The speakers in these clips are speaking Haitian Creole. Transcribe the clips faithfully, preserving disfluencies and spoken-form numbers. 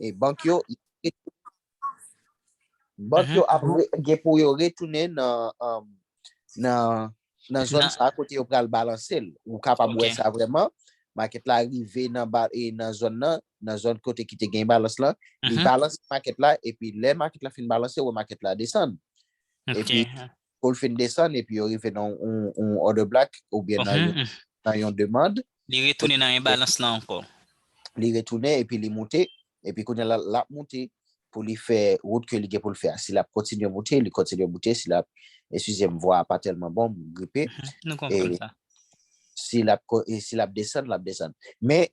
E bank yo, bank yo ap re- gen pou yo retounen nan, um, nan, nan zòn sa kote yo pral balanse l. Ou kapab wè sa vrèman. Maket la rive nan, ba, e nan zòn nan, nan zòn kote ki te gen balans lan, li balanse maket la, epi lè maket la fin balanse, ou wè maket la desann. Epi, pou l fin desann, epi yo rive nan yon, yon order block, oubyen nan yon, nan yon demann. Li retounen nan enbalans lan ankò. Li retounen, epi li moute, epi kounye a la, l ap moute pou li fè wout ke li gen pou l fè a. Si l ap kontinye moute, li kontinye moute, si l ap, eskize m, vwa a pa tèlman bon, m gripe. Nou konprann sa. Si l ap, e si l ap desann, l ap desann. Men,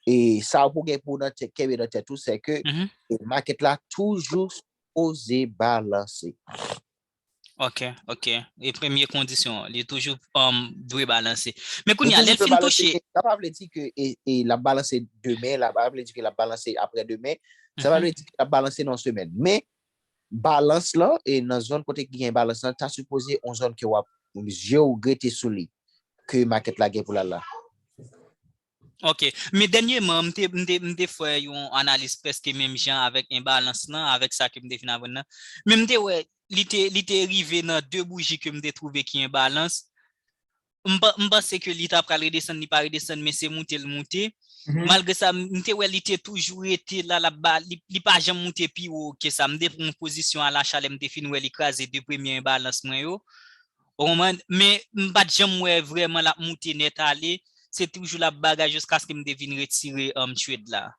e sa w pou gen pou nan tèt, kenbe nan tèt ou, se ke, e maket la toujou sipoze balanse. Ok, ok. E premye kondisyon, li toujou, um, dwe balanse. Men kounye a, lè l fin touche. Sa pa vle di ke, e, e l ap balanse demen, la pa vle di ke l ap balanse aprè demen. Sa pa vle di ke l ap balanse nan yon semèn. Men, balans lan, e nan zòn kote ki gen balans lan, ta sipoze yon zòn ke w ap, zye w rete sou li, ke maket la gen pou l al la. Ok. Men dènyèman, m te, m te, m te fè yon analiz prèske menm jan avèk enbalans lan, avèk sa ke m te fin aprann nan. Men m te wè, li te, li te rive nan de bouji ke m te twouve ki enbalans. M pa- m panse ke li ta pral redesann, li pa redesann, men se moute l moute. Malgre sa, m te wè li te toujou rete la, l ap ba- li, li pa janm moute pi wo ke sa. M te pran pozisyon a lacha lè m te fin wè li kraze de premye enbalans mwen yo. Ou konprann? Men m pa t janm wè vrèman l ap moute nèt ale. Se toujou l ap bagay jiskaske m te vin retire, um, trade la.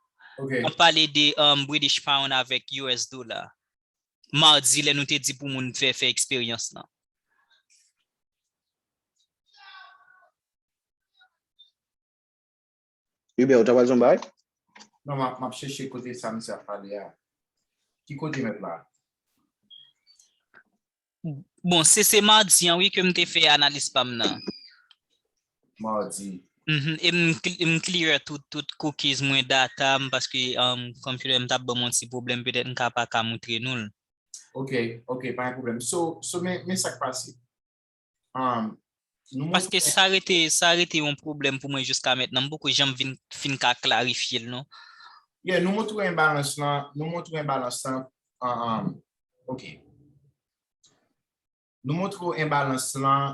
M ap pale de, um, British Pound avèk U S Dollar. Madi, lè nou te di pou moun fè, fè eksperyans lan. Hubert, ou ta pral di yon bagay? Non, m ap, m ap chèche kote sa misye ap pale a. Ki kote mèt la? Bon, se, se madi an, wi, ke m te fè analiz pa m nan. Madi. Mhm, e m cl- m clear tout, tout cookies mwen, data m, paske, um, computer m t ap ban m yon ti pwoblèm, petèt m ka pa ka moutre nou l. Ok, ok, pa gen pwoblèm. So, so men, men sa k pase. Um, nou montre Paske sa rete, sa rete yon pwoblèm pou mwen jiska mentnan. M poko janm vin, fin ka klarifye l, non. Yeah, nou montre enbalans lan, nou montre enbalans lan, um, um, ok. Nou montre w enbalans lan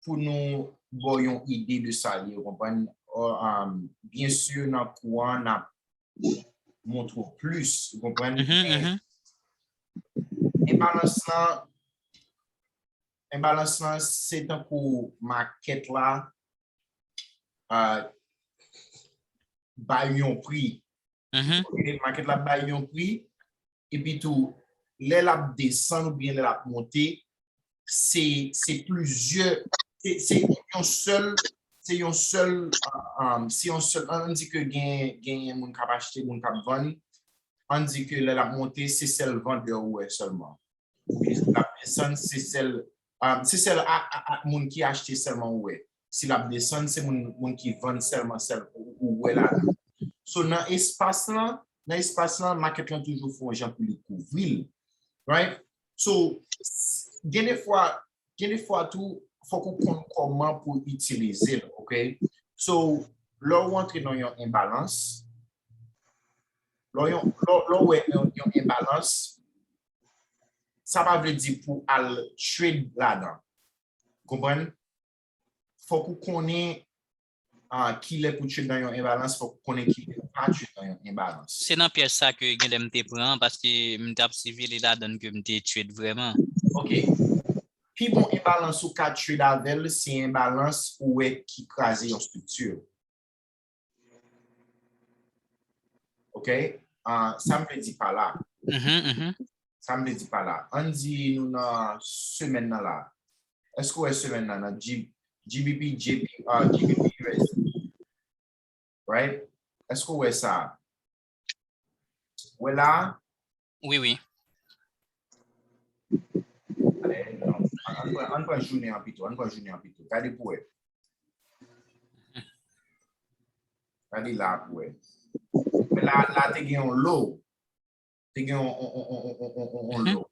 pou nou ba w yon ide de sa l ye, ou konprann? Or, um, byen si, nan kou an, n ap montre w plis, ou konprann? Mhm, mhm. Enbalans lan, enbalans lan, se tankou makèt la, uh, bay yon pri. Mhm. Ok, makèt la bay yon pri, epi tou, lè l ap desann oubyen lè l ap monte, se, se plizyè, se, se yon sèl, se yon sèl, um, se yon sèl, ann di ke gen, gen moun k ap achte, moun k ap vann, ann di ke lè l ap monte, se sèl vandè ou wè sèlman. Oubyen si l ap desann, se sèl, um, se sèl a, a, a, moun ki achte sèlman ou wè. Si l ap desann, se moun, moun ki vann sèlman, sèl ou, ou wè ladan. So, nan espas lan, nan espas lan, makèt lan toujou fè yon jan pou li kouvri l. Right? So, s- gen de fwa, gen de fwa tou, fòk ou konn kòman pou itilize l, ok? So, lè w antre nan yon enbalans, lè w yon, lè w- lè w wè yon, yon enbalans, sa pa vle di pou al trade ladan. Konprann? Fòk ou konnen, ah, kilè pou trade nan yon enbalans, fòk ou konnen kilè pou pa trade nan yon enbalans. Se nan pyèj sa ke genlè m te pran, paske m t ap sivile ladan l ke m te trade vrèman. Ok. Pi bon enbalans ou ka trade avè l, se enbalans ou wè ki kraze yon estrikti. Ok? Ah, sa m vle di pa la. Mhm, mhm. Sa m vle di pa la. Ann di nou nan semèn nan la. Èske w wè semèn nan, nan G- G B P, J P, ah, G B P U S D? Right? Èske w wè sa? Wè la? Wi, wi. Ale, non. Ann pran, ann pran jounen an pito. Ann pran jounen an pito. Gade pou wè. Gade la pou wè. Men la, la te gen yon low. Te gen yon, yon, yon, yon, yon, yon, yon low.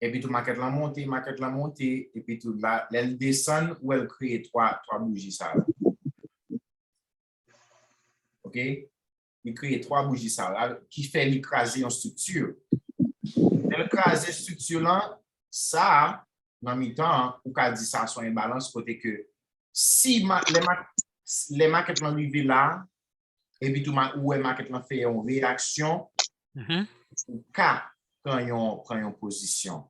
Epi tou makèt lan monte, makèt lan monte, epi tou la, lè l desann, ou wè l kreye twa, twa bouji sa yo. Ok? Li kreye twa bouji sa yo, ki fè li kraze yon estrikti. Lè l kraze estrikti lan, sa a, nan mitan an, ou ka di sa se yon enbalans kote ke si ma, lè, ma, lè makèt lan rive la, epi tou ma, ou wè makèt lan fè yon reyaksyon, ou ka pran yon, pran yon pozisyon.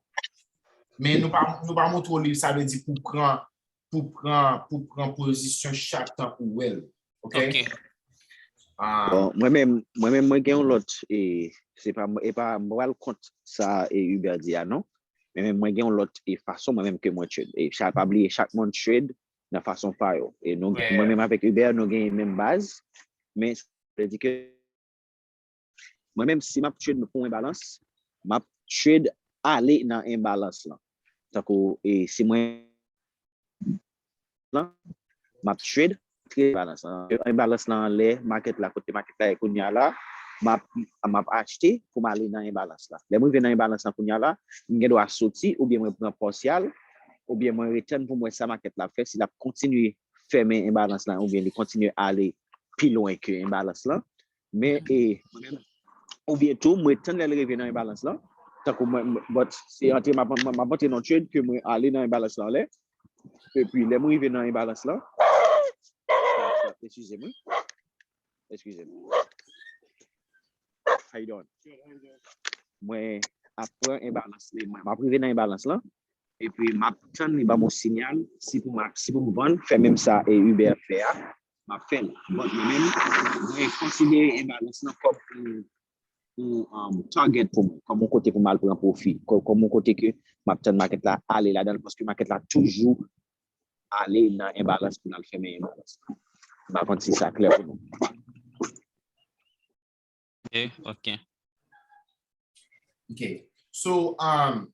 Men nou pa, nou pa montre w li, sa vle di pou pran, pou pran, pou pran pozisyon chak tan ou wè l. Ok? Ok. Ah, bon, mwen menm, mwen menm, mwen gen yon lòt, e, se pa, e pa, mwen pral kont sa e Hubert di a, non. Men menm mwen gen yon lòt e fason mwen menm ke mwen trade. E chak, pa bliye, chak moun trade nan fason pa yo. E nou, mwen menm avèk Hubert, nou gen menm baz, men sa vle di ke mwen menm, si m ap trade pou enbalans, m ap trade ale nan enbalans lan. Tankou, e, si mwen lan, m ap trade, trade enbalans lan. Enbalans lan anlè makèt la, kote makèt la ye kounye a la, m ap, m ap achte pou m ale nan enbalans la. Lè m rive nan enbalans lan kounye a la, m gen dwa soti, oubyen mwen pran pòsyal, oubyen mwen retann pou m wè sa makèt la ap fè, si l ap kontinye fèmen enbalans lan, oubyen li kontinye ale pi lwen ke enbalans lan. Men, e, oubyen tou, mwen tann lè l rive nan enbalans lan. Tankou mwen, mwen, but, se antre, m ap, m ap, m ap antre nan trade ke mwen ale nan enbalans lan anlè. Epi, lè mwen rive nan enbalans lan, eskize mwen. Eskize mwen. How you doing? Mwen ap pran enbalans li. Mwen, m ap rive nan enbalans lan. Epi, m ap tann li ban m yon sinyal. Si pou m, si pou m vann, fè menm sa e Hubert fè a. M ap fè l. But mwen menm, mwen konsidere enbalans lan kòm yon, yon, um, target pou mwen, kòm yon kote pou m al pran pwofi, kò-, kòm yon kote ke m ap tann makèt la ale ladan l, paske makèt la toujou ale nan enbalans pou l al fèmen enbalans. M pa konn si sa klè pou nou. Ok, ok. Ok. So, um,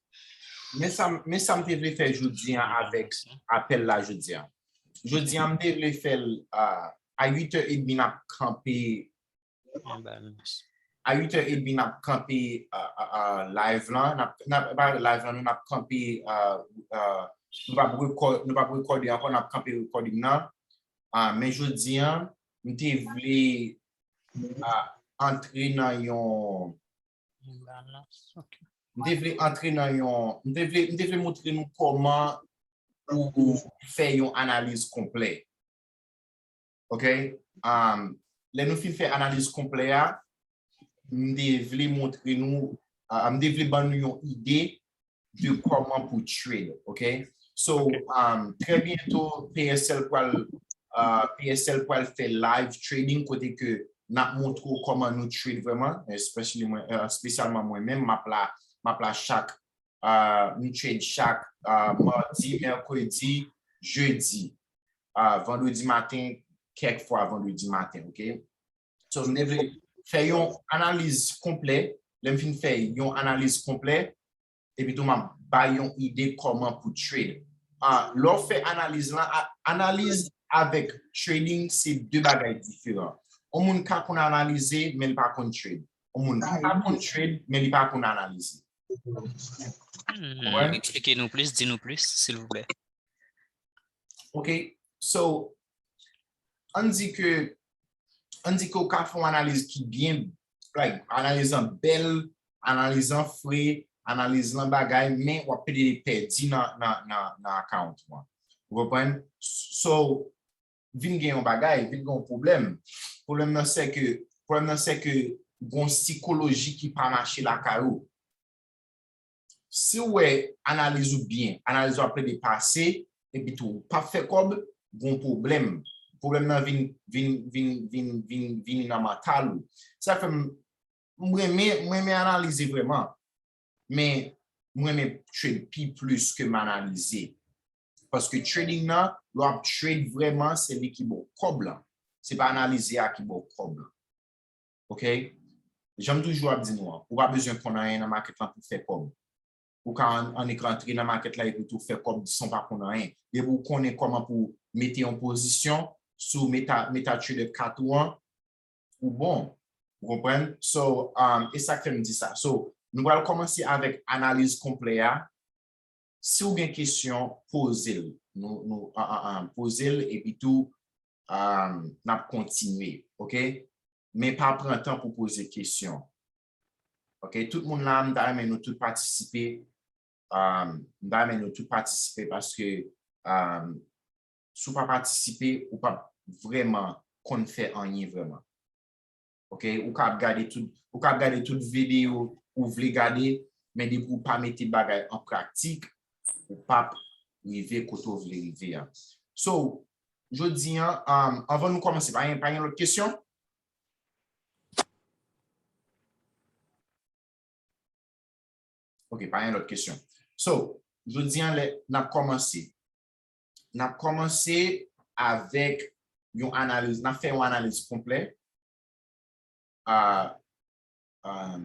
men sa, men sa m te vle fè jodi a avèk apèl la jodi a. Jodi a, m te vle fè l, uh, a uit è edmi n ap kanpe, a uit è edmi n ap kanpe, uh, uh, uh, live lan, n ap, n ap, pa live lan, nou n ap kanpe, uh, uh, nou p ap rekò-, nou p ap rekòde ankò, n ap kanpe recording nan. Uh, men jodi a, m te vle, uh, antre nan yon, m te vle antre nan yon, m te vle, m te vle montre nou kòman ou, ou fè yon analiz konplè. Ok? Um, lè nou fin fè analiz konplè a, m te vle montre nou, uh, m te vle ban nou yon ide de kòman pou trade, ok? So, um, trè byento, P S L pral, uh, P S L pral fè live trading kote ke n ap montre w kòman nou trade vrèman, especially mwen, uh, espesyalman mwen menm, m ap la, m ap la chak, uh, nou trade chak, uh, madi, mèkredi, jedi, uh, vandredi maten, kèk fwa vandredi maten, ok? So, m te vle fè yon analiz konplè. Lè m fin fè yon analiz konplè, epi tou m ap bay yon ide kòman pou trade. Ah, lè w fè analiz lan, a-, analiz avèk trading se de bagay diferan. Yon moun ka konn analize, men li pa konn trade. Yon moun ka konn trade, men li pa konn analize. Hmm, eksplike nou plis, di nou plis, silvouplè. Ok, so, ann di ke, ann di ke w ka fè yon analiz ki byen, like, analiz lan bèl, analiz lan fre, analiz lan bagay, men w ap pede pèdi nan, nan, nan, nan account ou an. Ou konprann? So, vin gen yon bagay, vin gen yon pwoblèm. Pwoblèm nan se ke, pwoblèm nan se ke gen yon sikoloji ki pa mache lakay ou. Si w wè analiz ou byen, analiz ou ap plede pase, epi tou ou p ap fè kòb, gon pwoblèm. Pwoblèm nan vin, vin, vin, vin, vin, vin nan mantal ou. Sa fè m, m renmen, m renmen analize vrèman. Men, m renmen trade pi plis ke m analize. Paske trading nan, lè w ap trade vrèman, se li ki ba w kòb lan. Se pa analize a ki ba w kòb lan. Ok? Jan m toujou ap di nou an, ou pa bezwen konn anyen nan makèt lan pou fè kòb. Ou ka an, annik rantre nan makèt la epi tou fè kòb san w pa konn anyen. Depi w konnen kòman pou mete yon pozisyon sou meta, MetaTrader kat ou an, ou bon. Ou konprann? So, um, e sa k fè m di sa. So, nou pral kòmanse avèk analiz konplè a. Si w gen kesyon, poze l. Nou, nou, an, an, an, poze l epi tou, um, n ap kontinye. Ok? men pa pran tan pou poze kesyon. Ok, tout moun la, m ta renmen nou tout patisipe. Um, m ta renmen nou tout patisipe paske um, si w pa patisipe, ou p ap vrèman konn fè anyen vrèman. Ok, ou ka ap gade tout, ou ka ap gade tout videyo ou vle gade, men depi ou pa mete bagay an pratik, ou p ap rive kote w vle rive a. So, jodi a, um, anvan nou kòmanse, pa gen, pa gen lòt kesyon? Ok, pa gen lòt kesyon. So, jodi a, lè n ap kòmanse, n ap kòmanse avèk yon analiz, n ap fè yon analiz konplè. Ah, ah,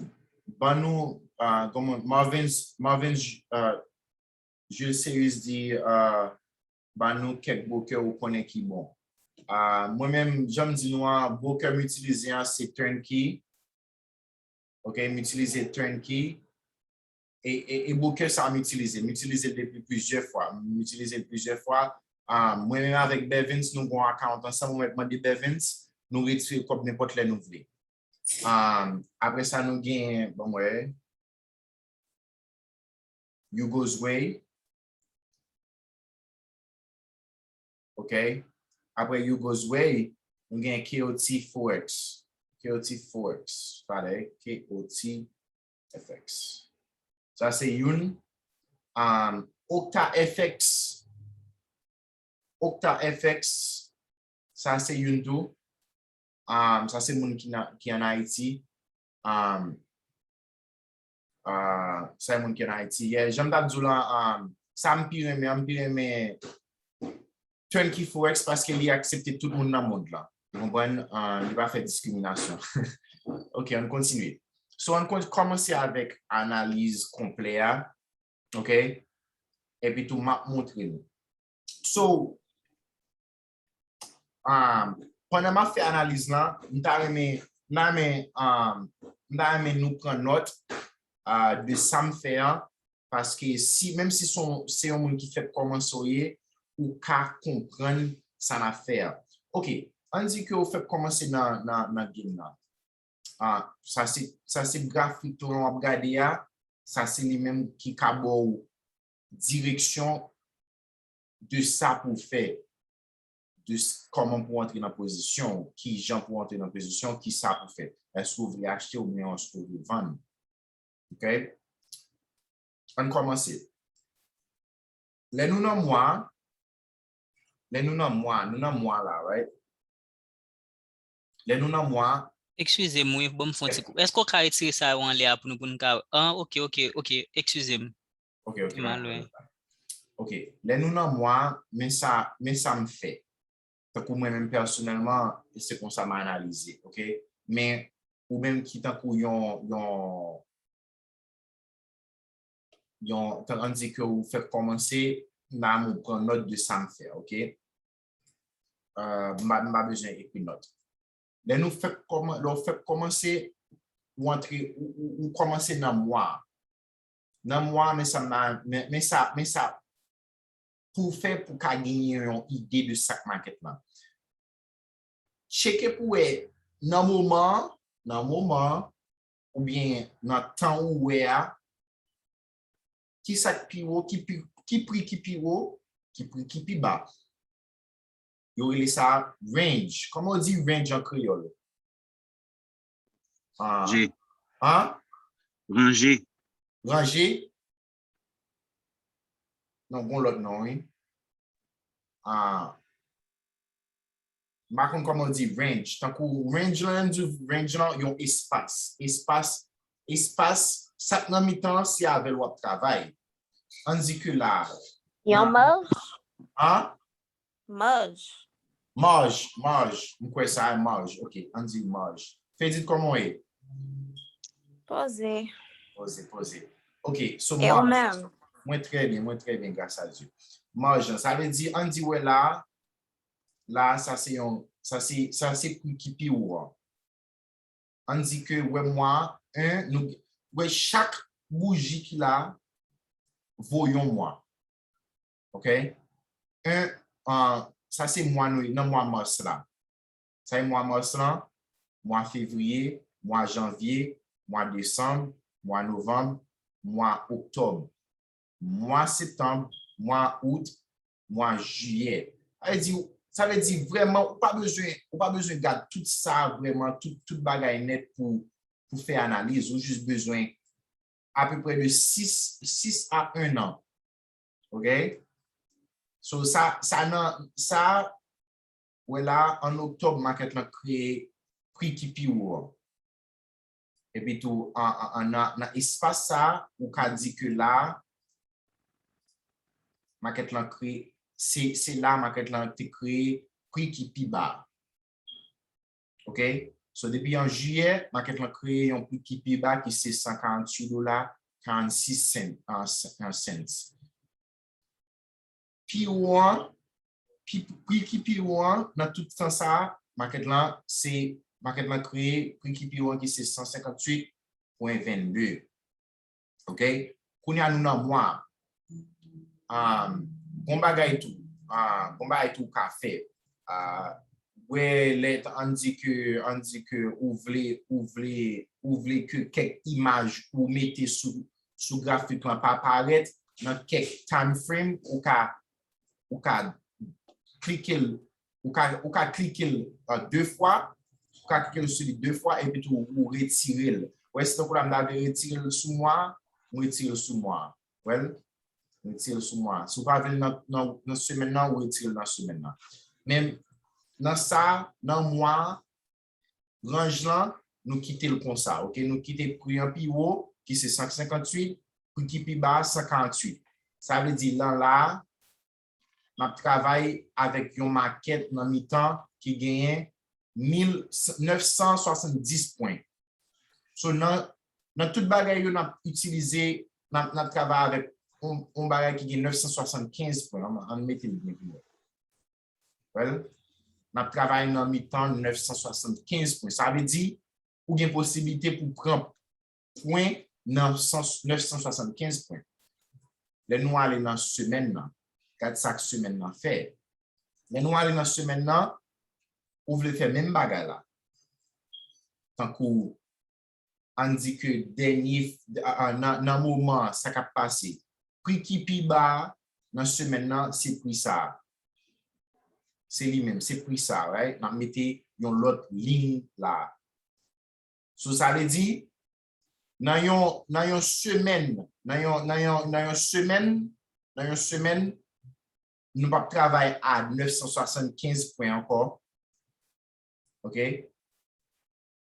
ban nou, ah, kòman, Marvin, Marvin, ah, Jules Series di, ah, ban nou kèk broker ou konnen ki bon. Ah, mwen menm, jan m di nou an, broker m itilize an, se Turnkey. Ok, m itilize Turnkey. E, e, e broker sa m itilize. M itilize l depi plizyè fwa. M itilize l plizyè fwa. Ah, mwen menm avèk Bevins, nou gon account ansanm. Ou mèt mande Bevins, nou retire kòb nenpòt lè nou vle. Ah, apre sa, nou gen, ban m wè, Hugo's Way. Ok. Apre Hugo's Way, nou gen K O T Forex. K O T Forex. Pale, K O T F X. Sa se youn. Um, Octa F X. Octa F X. Sa se youn tou. Um, sa se moun ki, nan, ki ann Ayiti. Um, uh, sa se moun ki ann Ayiti. Yeah, jan m t ap di w la, um, sa m pi renmen, m pi renmen Turnkey Forex paske li aksepte tout moun nan mond lan. Ou konprann? Uh, li pa fè diskriminasyon. Ok, ann kontinye. So, ann kon- kòmanse avèk analiz konplè a. Ok? Epi tou, m ap montre nou. So, um, pandan m ap fè analiz lan, m ta renmen, m ta renmen, um, m ta renmen nou pran nòt, uh, de sa m fè an, paske si, menm si se yon, se yon moun ki fèk kòmanse w ye, ou ka konprann sa n ap fè a. Ok, ann di ke w fèk kòmanse nan, nan, nan game nan. Ah, sa se, sa se grafik tou w ap gade a, sa se li menm ki ka ba w direksyon de sa pou w fè, de s- kòman pou w antre nan pozisyon, ki jan pou w antre nan pozisyon, ki sa pou w fè. Èske w vle achte oubyen èske w vle vann? Ok? Ann kòmanse. Lè nou nan mwa, lè nou nan mwa, nou nan mwa la, right? Lè nou nan mwa, Eskize m, wi, ban m fè yon ti kou. Èske w ka retire sa yo anlè a pou nou, pou nou ka, ah, ok, ok, ok, eskize m. Ok, ok, Fè mal, wi. Ok, lè nou nan mwa, men sa, men sa m fè. Tankou mwen menm pèsonèlman, e se konsa m analize, ok? Men, ou menm ki tankou yon, yon, yon, tan, ann di ke ou fèk kòmanse, m a, ou pran nòt de sa m fè, ok? Euh, m pa, m pa bezwen ekri nòt. Lè nou fèk kòman-, lè w fèk kòmanse, ou antre, ou, ou, ou kòmanse nan mwa. Nan mwa, men sa, m a, men, men sa, men sa, pou w fè pou w ka genyen yon ide de sa k makèt lan. Tcheke pou w wè nan moman, nan moman, oubyen nan tan ou wè a, ki sa k pi wo, ki pi, ki pri ki pi wo, ki pri ki pi ba. Yo rele sa range. Kòman w di range an kreyòl? Ah. Ranje. An? Ranje. Ranje? Non, gon lòt non, wi. Ah. M pa konn kòman w di range. Tankou range lan, ann di range lan, yon espas. Espas, espas, sa k nan mitan an, se avè l w ap travay. Ann di ke la. Yon marge? An? Marge. Marge, marge. M kwè sa, marge. Ok, ann di marge. Fedit, kòman w ye? Poze. Poze, poze. Ok, so e ou menm? Mwen trè byen, mwen trè byen, gras a Dye. Marge, sa vle di, ann di wè la, la, sa se yon, sa se, sa se pri ki pi wo an. Ann di ke wè mwa, en, nou, wè chak bouji ki la, vo yon mwa. Ok? En, ah, sa se mwa nou, nan mwa mas la. Sa e mwa mas lan, mwa fevriye, mwa janvye, mwa desanm, mwa novanm, mwa oktòb, mwa septanm, mwa out, mwa jiyè. Sa vle di, sa vle di vrèman, ou pa bezwen, ou pa bezwen gad tout sa vrèman, tout, tout bagay nèt pou, pou fè analiz. Ou jis bezwen apeprè de sis, sis a en an. Ok? So, sa, sa nan, sa, wè la, an oktòb, makèt lan kreye pri ki pi wo an. Epi tou, an, an, an, nan, nan espas sa, ou ka di ke la, makèt lan kreye, se, se la makèt lan te kreye pri ki pi ba. Ok? So, depi an jiyè, makèt lan kreye yon pri ki pi ba, ki se san karanntuit dola, karannsis sen, an, an cents. Pi wo an, pi, pri ki pi wo an, nan tout tan sa, makèt lan, se, makèt lan kreye pri ki pi wo an ki se san senkantuit pwen vennde. Ok? Kounye a nou nan mwa. Um, gon bagay tou. Uh, gon bagay tou ou ka fè. Uh, wè, lè, ann di ke, ann di ke ou vle, ou vle, ou vle ke kèk imaj ou mete sou, sou grafik lan pa parèt nan kèk time frame, ou ka, ou ka klike l, ou ka, ou ka klike l, uh, de fwa, ou ka klike l sou li de fwa, epi tou ou retire l. Wè, si tankou la, m ta vle retire l sou mwa, m retire l sou mwa. Wè l? M retire l sou mwa. Si w pa vle l nan, nan, nan semèn nan, ou retire l nan semèn nan. Men nan sa, nan mwa, ranj lan, nou kite l konsa, ok? Nou kite pri an pi wo, ki se san senkantuit, pri ki pi ba, san karanntuit. Sa vle di, lan la, m ap travay avèk yon makèt nan mitan ki genyen mil, nèf san swasanndis pwen. So, nan, nan tout bagay yo, n ap itilize, n ap, n ap travay avèk yon, yon bagay ki gen nèf san swasannkenz pwen. Ann, ann mete l byen pi wè. Well, n ap travay nan mitan nèf san swasannkenz pwen. Sa vle di, ou gen posiblite pou pran pwen nan nèf san swasannkenz pwen. Lè nou ale nan semèn nan, gad sa k semèn nan fè. Lè nou ale nan semèn nan, ou vle fè menm bagay la. Tankou, ann di ke dènye, a, a, nan, nan moman sa k ap pase, pri ki pi ba a nan semèn nan, se pri sa a. Se li menm, se pri sa a, right? N ap mete yon lòt liy la. So, sa vle di, nan yon, nan yon semèn, nan yon, nan yon, nan yon semèn, nan yon semèn, nou p ap travay a nèf san swasannkenz pwen ankò. Ok?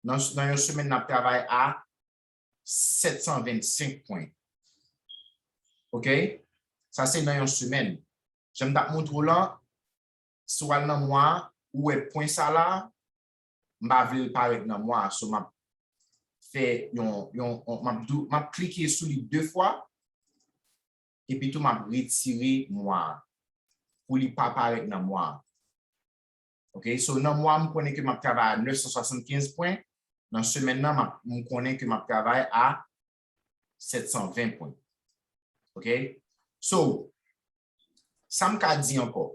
Nan, nan yon semèn, n ap travay a sèt san vennsenk pwen. Ok? Sa se nan yon semèn. Jan m t ap montre w lan, si w al nan mwa a, ou wè pwen sa la, m pa vle l parèt nan mwa a. So, m ap fè yon, yon, yon, m ap dou-, m ap klike sou li de fwa, epi tou m ap retire mwa a pou li pa parèt nan mwa a. Ok, so nan mwa a, m konnen ke m ap travay a nèf san swasannkenz pwen, nan semèn nan, m ap, m konnen ke m ap travay a sèt san ven pwen. Ok? So, sa m ka di ankò?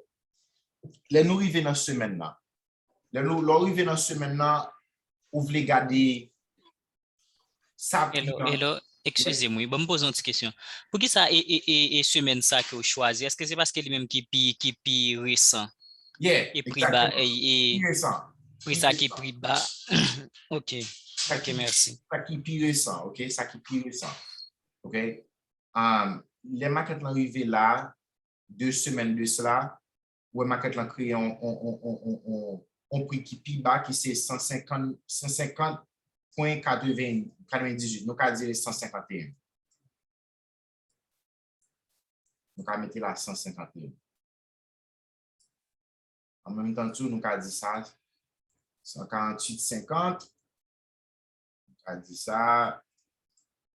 Lè nou rive nan semèn nan, lè nou, lè w rive nan semèn nan, ou vle gade sa pi Hello, an. Hello, eskize m, wi. Ban m poze yon ti kesyon. Poukisa e, e, e, e semèn sa ke w chwazi? Èske se paske li menm ki pi, ki pi resan? Yeah, e pri ba, exactement. E, e Pi resan. Pri sa ki pi ba. Ok. Ok, mèsi. Sa ki pi resan, ok? Sa ki pi resan. Ok? Um, lè makèt lan rive la, de semèn de sila, ou wè makèt lan kreye yon, yon, yon pri ki pi ba, ki se san senkant, san senkant pwen katreven, katrevendizuit. Nou ka di li san senkanteyen. Nou ka mete la san senkanteyen. An menm tan tou, nou ka di sa, san karanntuit senkant, nou ka di sa,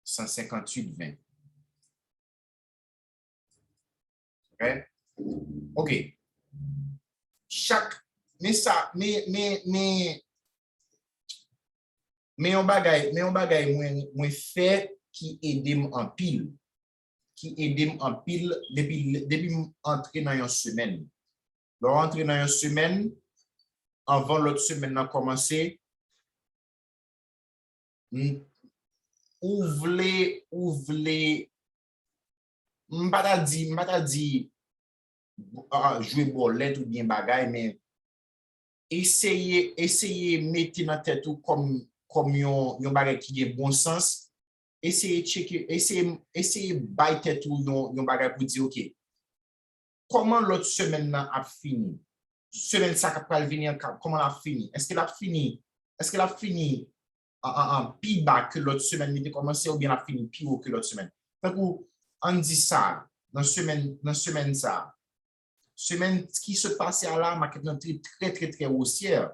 san senkantuit ven. Ok? Ok. Chak, men sa, men, men, men, men yon bagay, men yon bagay mwen, mwen fè ki ede m anpil. Ki ede m anpil depi, depi m antre nan yon semèn. Lè w antre nan yon semèn, anvan lòt semèn nan kòmanse, m- ou vle, ou vle, m pa ta di, m pa ta di ah, jwe bòlèt oubyen bagay, men eseye, eseye mete nan tèt ou kòm, kòm yon, yon bagay ki gen bon sans, eseye tcheke, eseye, eseye bay tèt ou yon, yon bagay pou di, oke, kòman lòt semèn nan ap fini? Semèn sa k ap pral vini an, ka- kòman l ap fini? Èske l ap fini? Èske l ap fini an, an, an pi ba ke lòt semèn li te kòmanse oubyen l ap fini pi wo ke lòt semèn? Tankou, ann di sa, nan semèn, nan semèn sa, semèn ki sot pase a la, makèt lan te trè, trè, trè wosyè.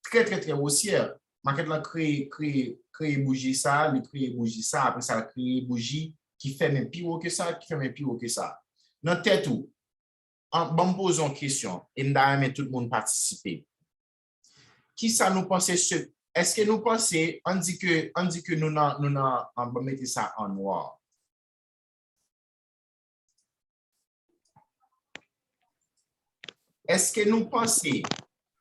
Trè, trè, trè wosyè. Makèt lan kreye, kreye, kreye bouji sa, li kreye bouji sa, apre sa, l kreye bouji ki fèmen pi wo ke sa, ki fèmen pi wo ke sa. Nan tèt ou, an, ban m poze yon kesyon, e m ta renmen tout moun patisipe. Kisa nou panse se, èske nou panse, ann di ke, ann di ke nou nan, nou nan, an, ban m mete sa an nwa. Èske nou panse,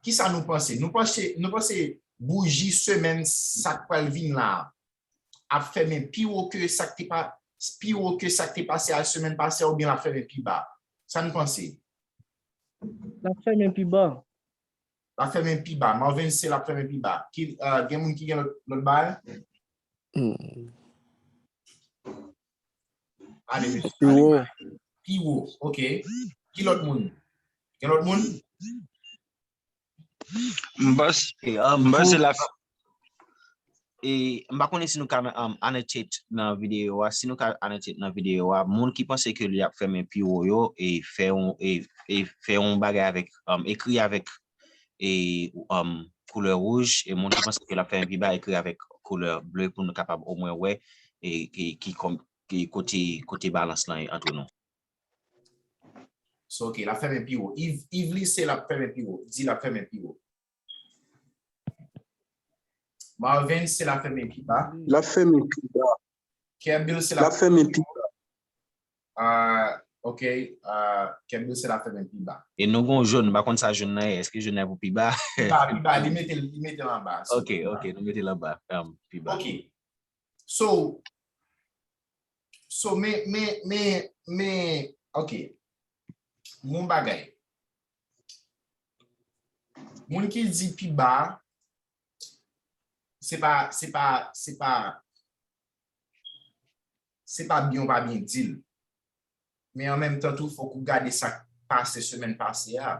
kisa nou panse? Nou panse, nou panse bouji semèn sa k pral vin la a ap fèmen pi wo ke sa k te pa, pi wo ke sa k te pase a semèn pase a oubyen l ap fèmen pi ba? Sa n panse? L ap fèmen pi ba. L ap fèmen pi ba. Marvin se l ap fèmen pi ba. Ki, uh, gen moun ki gen lòt, lòt bagay? Hmm. Ale, mesye. Pi Ale, wo. Pi wo. Ok. Ki lòt moun? Gen lòt moun? M panse, m panse l ap e m pa konnen si nou ka um, annotate nan videyo a. Si nou ka annotate nan videyo a, moun ki panse ke li ap fèmen pi wo yo e fè yon e, e fè yon bagay avèk um, ekri avèk e um, koulè wouj e moun ki panse ke l ap fèmen pi ba ekri avèk koulè ble pou nou kapab omwen wè e ki, ki, ki kote, kote balans lan antre nou. So, ok, l ap fèmen pi wo. Yves, Yves li se l ap fèmen pi wo. Di l ap fèmen pi wo. Marvin se l ap fèmen pi ba. L ap fèmen pi ba. Kerbil se l L ap ap fèmen pi ba. Ah, ok, ah, Kerbil se l ap fèmen pi ba. E nou gon jòn, m pa konn sa jòn nan ye. Èske jòn nan pou pi ba? Pi ba, pi ba, li mete, li mete l anba. Ok, ok, nou mete l anba. Um, pi ba. Ok. So, so, men, men, men, men, ok. Yon bagay. Moun ki di pi ba, se pa, se pa, se pa, se pa byen ou pa byen di l. Men an menm tan tou, fòk ou gade sa k pase semèn pase a.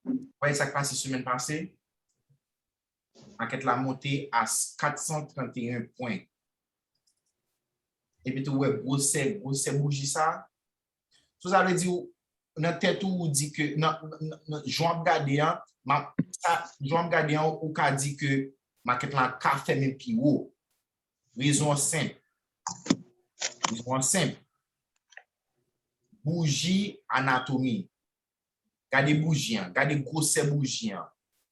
Ou wè sa k pase semèn pase? Makèt la monte a kat san trannteyen pwen. Epi tou, ou wè gwosè, gwosè bouji sa. So, sa vle di, ou, nan tèt ou, ou di ke, nan, nan, nan, jan w ap gade an, ma, sa, jan w ap gade an, ou ka di ke makèt la ka fèmen pi wo. Rezon an senp. Rezon an senp. Bouji anatomi. Gade bouji an, gade gwosè bouji an.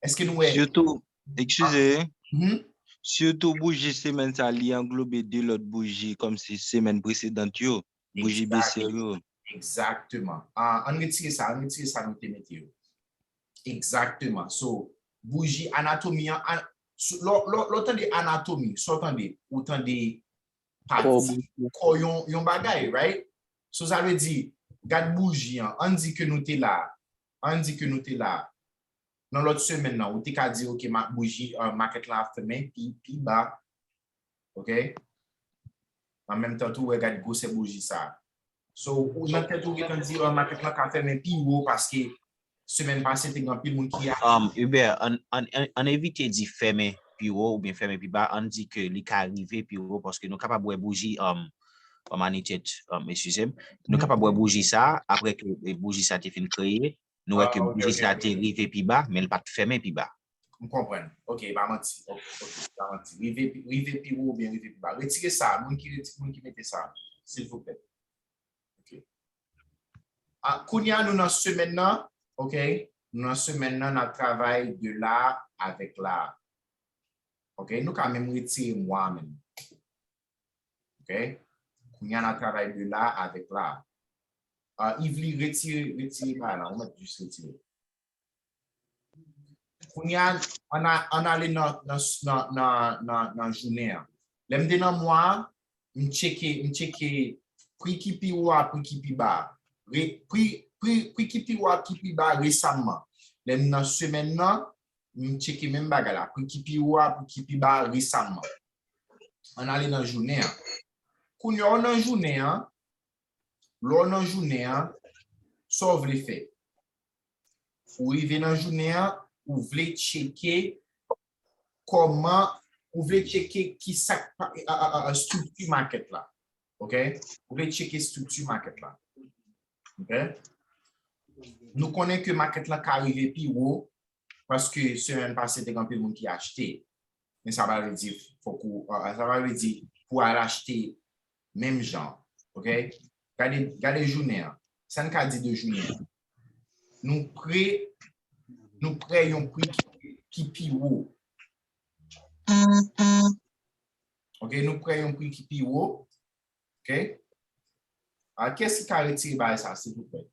Èske nou wè? Sitou, eskize, Mhm. Sitou bouji semèn sa, li anglobe de lòt bouji kòmsi semèn presedan yo, bouji Exact. Baissière yo. Egzakteman. Ah, ann retire sa, ann retire sa nou te mete yo. Egzakteman. So, bouji anatomi an, an so, lò, lò, lò w tande anatomi, sa w tande, ou tande pati kò yon, yon bagay, right? So, sa vle di, gad bouji an, ann di ke nou te la, ann di ke nou te la, nan lòt semèn nan, ou te ka di, ok, ma, bouji, uh, makèt la ap fèmen pi, pi ba, ok? An menm tan tou, wè, gad gwosè bouji sa. So, ou nan tèt ou gentan di, oh, makèt la ka fèmen pi wo paske semèn pase te gen anpil moun ki a. Um, Hubert, ann an, an, an evite di fèmen pi wo oubyen fèmen pi ba, ann di ke li ka rive pi wo paske nou kapab wè bouji, um, um, Anichette, um, eskize m, nou kapab wè bouji sa, apre ke e, bouji sa te fin kreye, nou wè ke Ah, ok, bouji ok, sa ok. Te rive pi ba, men l pa t fèmen pi ba. M konprann. Ok, pa manti. Ok, ok, pa manti. Rive, pi- rive pi wo oubyen rive pi ba. Retire sa, moun ki reti, moun ki mete sa, silvouplè. Ok. Ah, kounye a nou nan semèn nan, ok? Nou nan semèn nan, n ap travay de la avèk la. Ok? Nou ka menm retire mwa menm. Ok? Kounye a n ap travay de la avèk la. Ah, Yves li retire, retire pa la, ou mèt jis retire. Kounye a, ann a- ann ale nan, nan, nan, nan, nan, nan jounen an. Lè m te nan mwa a, m tcheke, m tcheke pri ki pi wo a, pri ki pi ba a. Re, pri, pri, pri ki pi wo a, ki pi ba resamman. Lè m nan semèn nan, m tcheke menm bagay la. Pri ki pi wo a, pri ki pi ba resamman. Ann ale nan jounen an. Kounye a w nan jounen an, lè w nan jounen an, sa w vle fè? Ou rive nan jounen an, ou vle tcheke kòman, ou vle tcheke ki sa k pa, a, a, a, a, estrikti makèt la. Ok? Ou vle tcheke estrikti makèt la. Ok? Nou konnen ke makèt la ka rive pi wo, paske semèn pase te gen anpil moun ki achte. Men sa pa vle di fòk ou, a, sa pa vle di pou al achte menm jan. Ok? Gade, gade jounen an. Sa n ka di de jounen an? Nou pre, nou pre yon pri ki, ki pi wo. Ok? Nou pre yon pri ki pi wo. Ok? A, kiyès ki ka retire bagay sa, silvouplè?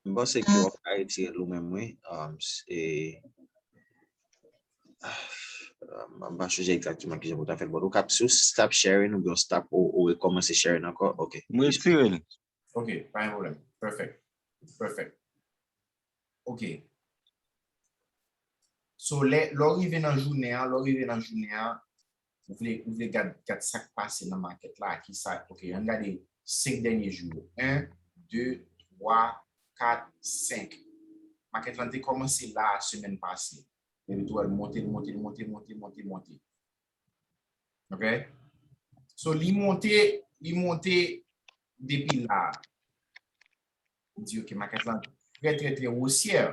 M panse ke w ap ka retire l ou menm, wi. Um, s- e, um, m pa sonje egzakteman kijan pou w ta fè l, but ou kap, si w stop sharing oubyen w stop, ou, ou rekòmanse sharing ankò, ok. M retire l. Ok, pa gen pwoblèm. Perfect. Perfect. Ok. So, lè, lè w rive nan jounen an, lè w rive nan jounen an, ou vle, ou vle gad, gad sa k pase nan makèt la, ki sa, ok, ann gade senk dènye jou yo. En, de, twa, kat, senk. Makèt lan te kòmanse la semèn pase. Epi tou, l monte, l monte, l monte, monte, monte, monte. Ok? So, li monte, li monte depi la. Ou di, ok, makèt lan trè, trè, trè wosyè.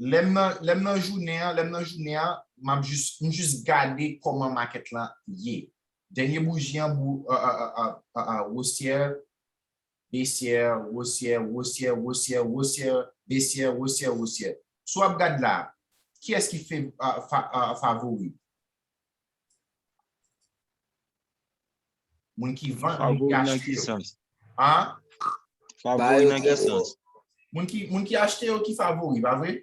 Lè m nan, lè m nan jounen an, lè m nan jounen an, m ap jis, m jis gade kòman makèt lan ye. Dènye bouji an, bou, a, a, a, a, a, a, wosyè, besyè, wosyè, wosyè, wosyè, wosyè, besyè, wosyè, wosyè. Si w ap gad la, kiyès ki fe, a, fa, a, favori? Moun ki vann, moun ki Favori nan achte ki yo. Sans? An? Favori nan ki sans? Moun ki, moun ki achte yo ki favori, pa vre?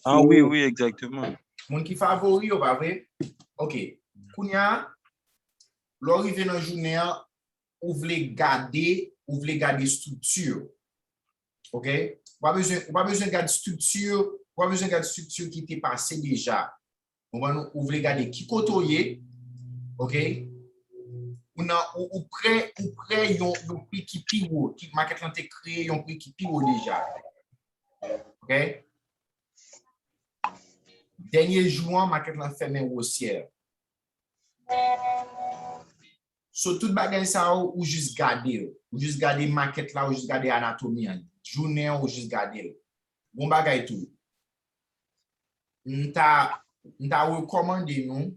Ah wi, wi, egzakteman. Moun ki favori yo, pa vre? Ok. Kounye a, lè w rive nan jounen an, ou vle gade, ou vle gade estrikti yo. Ok? Ou pa bezwen, ou pa bezwen gad estrikti, ou pa bezwen gad estrikti ki te pase deja. Ou konprann? Ou vle gade ki kote w ye, ok? Ou nan, ou, ou pre, ou pre yon, yon pri ki pi wo, ki makèt lan te kreye yon pri ki pi wo deja. Ok? Dènye jou an, makèt lan fèmen wosyè. So, tout bagay sa yo, ou jis gade l. Ou jis gade makèt la, ou jis gade anatomi an. Jounen an, ou jis gade l. Bon bagay tou. M ta, m ta rekòmande nou,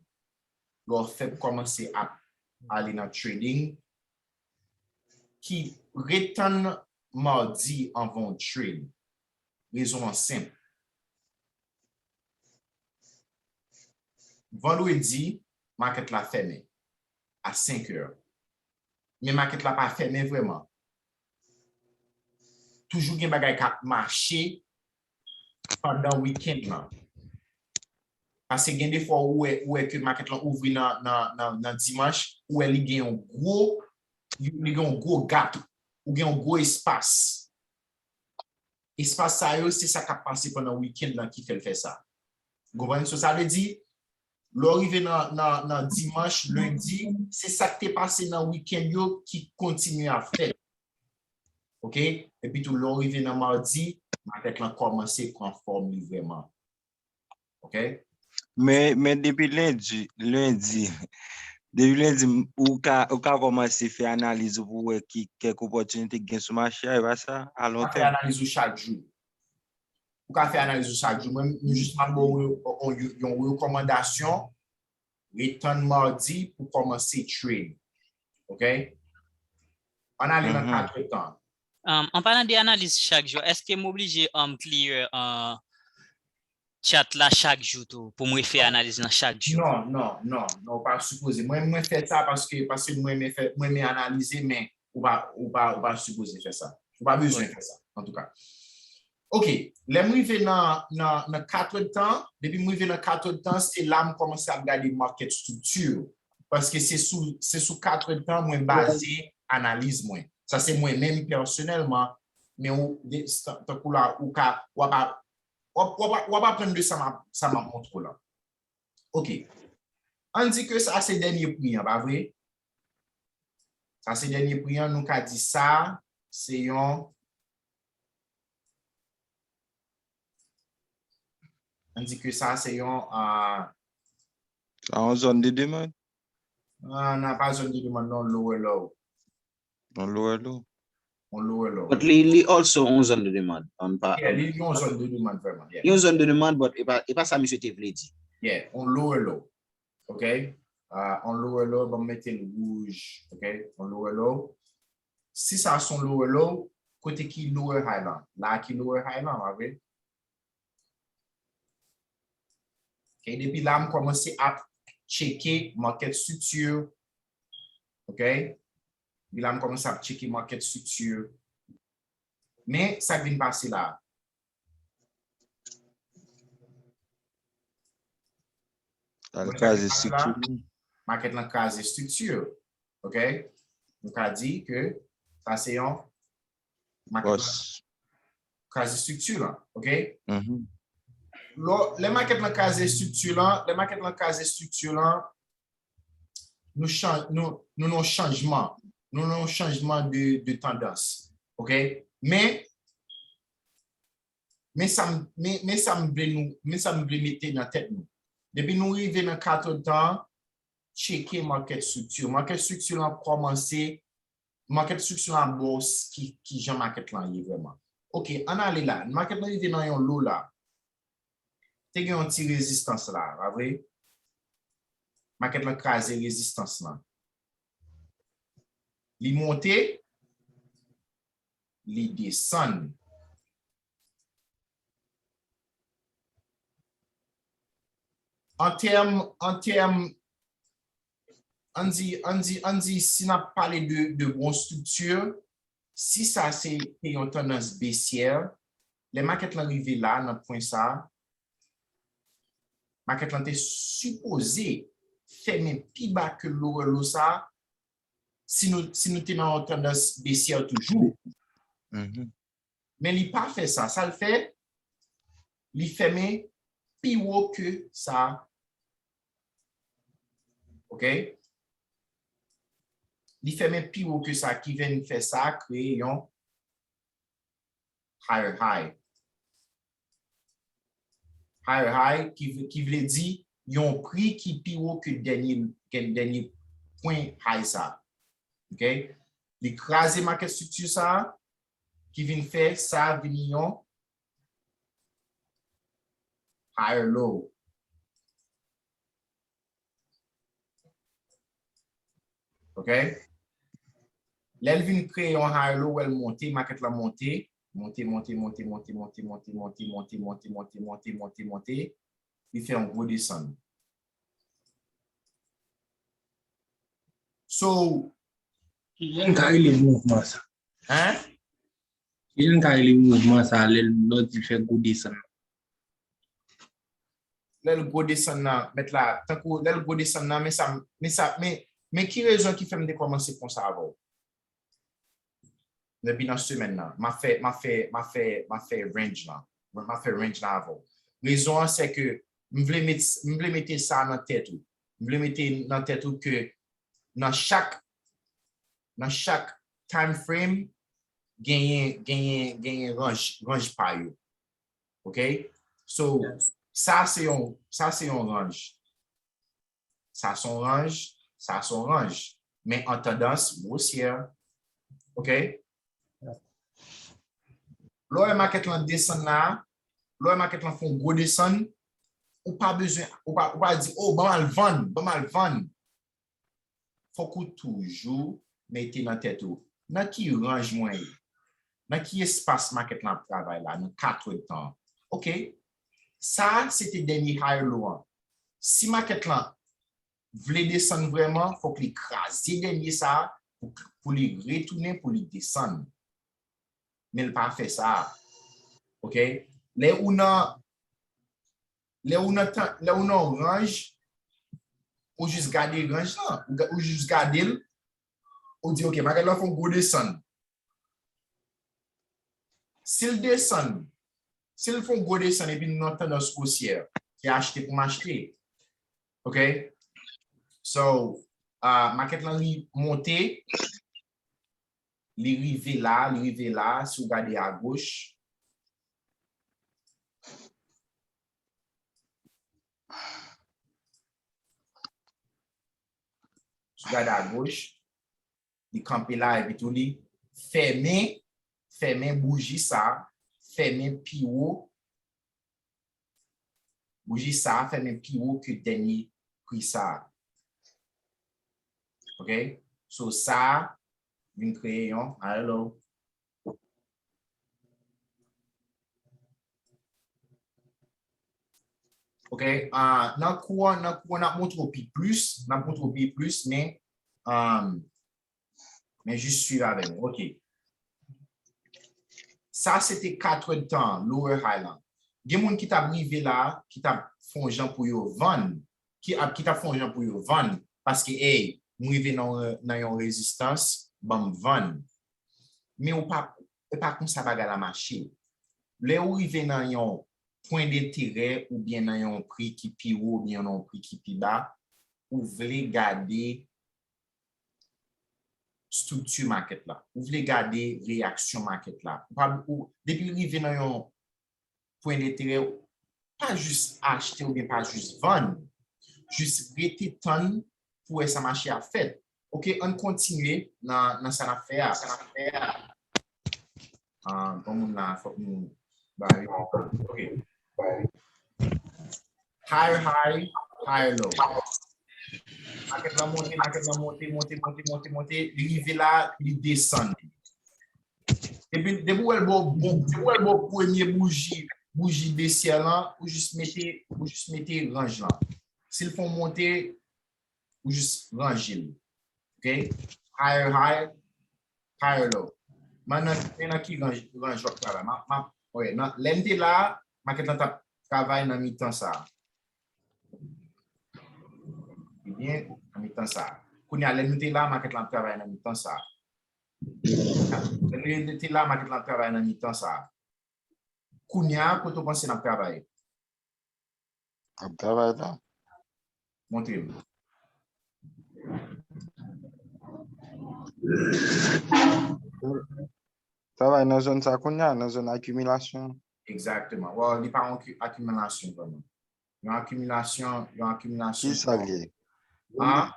lè w fèk kòmanse ap ale nan trading, ki ret tann madi anvan w trade. Rezon an senp. Vandredi, makèt la fèmen a senk è. Men makèt la pa fèmen vrèman. Toujou gen bagay k ap mache pandan wikenn nan. Paske gen de fwa ou wè, ou wè ke makèt lan ouvri nan, nan, nan, nan dimanch, ou wè li gen yon gwo, li gen yon gwo gap, ou gen yon gwo espas. Espas sa yo, se sa k ap pase pandan wikenn nan ki fè l fè sa. Ou konprann? So, sa vle di, lè w rive nan, nan, nan dimanch, lendi, se sa k te pase nan wikenn yo ki kontinye ap fèt. Ok? Epi tou, lè w rive nan madi, makèt lan kòmanse pran fòm li vrèman. Ok? Men, men depi lendi, lendi, depi lendi, m- ou ka, ou ka kòmanse fè analiz ou pou wè ki kèk opòtinite k gen sou mache a, e pa sa, a Ou lon ka fè tèm. analiz ou chak jou. Ou ka fè analiz ou chak jou. Mwen, m jis m ap ba w yon, yon, yon rekòmandasyon. Ret tann madi pou kòmanse trade. Ok? Ann ale nan Mhm. katretan. Um, an palan de analiz chak jou, èske m oblije um, clear uh, chat la chak jou tou pou m refè analiz lan chak jou? Non, non, non, non, ou pa sipoze. Mwen, mwen fè sa paske, paske mwen renmen fè, mwen renmen analize, men ou pa, ou pa, ou pa sipoze fè sa. Ou pa bezwen fè sa, antouka. Ok, lè m rive nan, nan, nan kat èdtan, depi m rive nan kat èdtan, se la m kòmanse ap gade market structure. Paske se sou, se sou kat èdtan mwen baze analiz mwen. Sa se mwen menm pèsonèlman, men ou, de, tankou la, ou ka, w ap, w ap, w ap, w ap aprann de sa m ap, sa m ap montre w la. Ok. Ann di ke sa se dènye pri an, pa vre? Sa se dènye pri an, nou ka di sa, se yon, ann di ke sa se yon, ah, Sa yon zòn de demann? Ah, nan pa zòn de demann, non, lower low. Yon lower low? Yon lower low. But li, li also yon zòn de demann. An pa, Yeah, li yon zòn de demann vrèman. Yeah. Yon zòn de demann, but e pa, e pa sa misye te vle di. Yeah, yon lower low. Ok? Ah, yon lower low, ban m mete l wouj. Ok? Yon lower low. Si sa se yon lower low, kote ki lower high lan? La ki lower high lan, pa vre? Ok, depi la, m kòmanse ap tcheke market structure. Ok? Depi la, m kòmanse ap tcheke market structure. Men, sa k vin pase la? Al kraze structure li. Market lan kraze structure. Ok? Nou ka di ke sa se yon market lan kraze structure lan. Ok? Lè, lè market lan kraze structure lan, lè market lan kraze structure lan, nou chanj, nou, nou nan chanjman. Nou nan chanjman de, de tandans. Ok? Men, men sa m, men, men sa m vle nou, men sa m vle mete nan tèt nou. Depi nou rive nan kat èdtan, tcheke market structure. Market structure lan kòmanse, market structure lan ba w ki, ki jan market lan ye vrèman. Ok, ann ale la. Market lan rive nan yon low la. Te gen yon ti rezistans la, pa vre? Market lan kraze rezistans lan. Li monte, li desann. An tèm, an tèm, ann di, ann di, ann di, si n ap pale de, de bon estrikti, si sa se te yon tandans besyè, lè makèt lan rive la, nan pwen sa, makèt lan te sipoze fèmen pi ba ke lower low sa, si nou, si nou te nan yon tandans besyè toujou. Men li pa fè sa. Sa l fè, li fèmen pi wo ke sa. Ok? Li fèmen pi wo ke sa, ki vin fè sa kreye yon higher high. Higher high, ki, ki vle di yon pri ki pi wo ke dènye, ke dènye pwen high sa. Ok? Li kraze makèt estrikti sa, ki vin fè sa vin yon higher low. Ok? Lè l vin kreye yon higher low, wè l monte, makèt lan monte, monte, monte, monte, monte, li fè yon gwo desann. So, Kijan n ka rele mouvman sa? Hein? Kijan n ka rele mouvman sa lè l, lè w di l fè gwo desann? Lè l gwo desann nan, mèt la, tankou lè l gwo desann nan, men sa, men sa, men, men ki rezon ki fè m te kòmanse konsa avè w? Depi nan semèn nan, m ap fè, m ap fè, m ap fè, m ap fè range lan. M ap fè range lan avè w. Rezon an, se ke m vle met, m vle mete sa nan tèt ou. M vle mete nan tèt ou ke nan chak, nan chak time frame, genyen, genyen, genyen range, range pa yo. Ok? So, sa se yon, sa se yon range. Sa se yon range, sa se yon range. Men an tandans gwosyè. Ok? Lè w wè makèt lan desann la, lè w wè makèt lan fè yon gwo desann, ou pa bezwen, ou pa, ou pa di, oh, ban m al vann, ban m al vann. Fòk ou toujou mete nan tèt ou, nan ki range mwen ye? Nan ki espas makèt lan ap travay la, nan kat èdtan? Ok, sa se te dènye higher low an. Si makèt lan vle desann vrèman, fòk li kraze dènye sa pou, pou li retounen, pou li desann. Men l pa fè sa. Ok? Lè ou nan, lè ou nan, tan- lè ou nan ranj, ou jis gade ranj lan, ou, ga- ou jis gade l, ou di, ok, makèt lan fè yon gwo desann. Si l desann, si l fè yon gwo desann epi nou nan tandans osyè, se achte pou m achte. Ok? So, uh, makèt lan li monte, li rive la, li rive la, si w gade agoch, si w gade agoch, li kanpe la epi tou li fèmen, fèmen bouji sa, fèmen pi wo, bouji sa fèmen pi wo ke dènye pri sa. Ok? So sa vin kreye yon higher low. Ok, uh, nan kou an, nan kou an, n ap montre w pi plis, n ap montre w pi plis, men um, men jis swiv avè nou. Ok. Sa se te katrè tan, lower high lan. Gen moun ki t ap rive la, ki t ap fè yon jan pou yo vann, ki ap ki t ap fè yon jan pou yo vann, paske, ey, m rive nan, nan yon rezistans, ban m vann. Men ou pa, e pa konsa bagay la mache. Lè ou rive nan yon pwen denterè oubyen nan yon pri ki pi wo oubyen nan yon pri ki pi ba, ou vle gade estrikti makèt la. Ou vle gade reyaksyon makèt la. Ou pa, ou, depi l rive nan yon pwen denterè, pa jis achte oubyen pa jis vann. Jis rete tann pou wè sa mache a fèt. Ok, ann kontinye nan, nan sa n ap fè a. Sa n ap fè a. Ah, bon moun la, fòk nou bare. Ok. Higher high, higher low. Makèt lan monte, makèt lan monte, monte, monte, monte, monte. Li rive la, li desann. Epi, depi w wè l ba w bon, depi w wè l ba w premye bouji, bouji besyè lan, ou jis mete, ou jis mete ranj lan. Si l fè w monte, ou jis ranje l. Ok? Higher high, higher low. Men nan, men nan ki ranj, ranj w ap travay? Ma, ma, ok, nan, lè n te la, makèt lan t ap travay nan mitan sa. Ebyen, nan mitan sa. Kounye a, lè nou te la, makèt lan ap travay nan mitan sa. Lè nou te la, makèt lan ap travay nan mitan sa. Kounye a, kote w panse n ap travay? Ap travay la. Montre m. Travay nan zòn sa kounye a, nan zòn akimilasyon. Egzakteman. Well, li pa yon akimilasyon vrèman. Yon akimilasyon, yon akimilasyon. Ki sa l ye? An?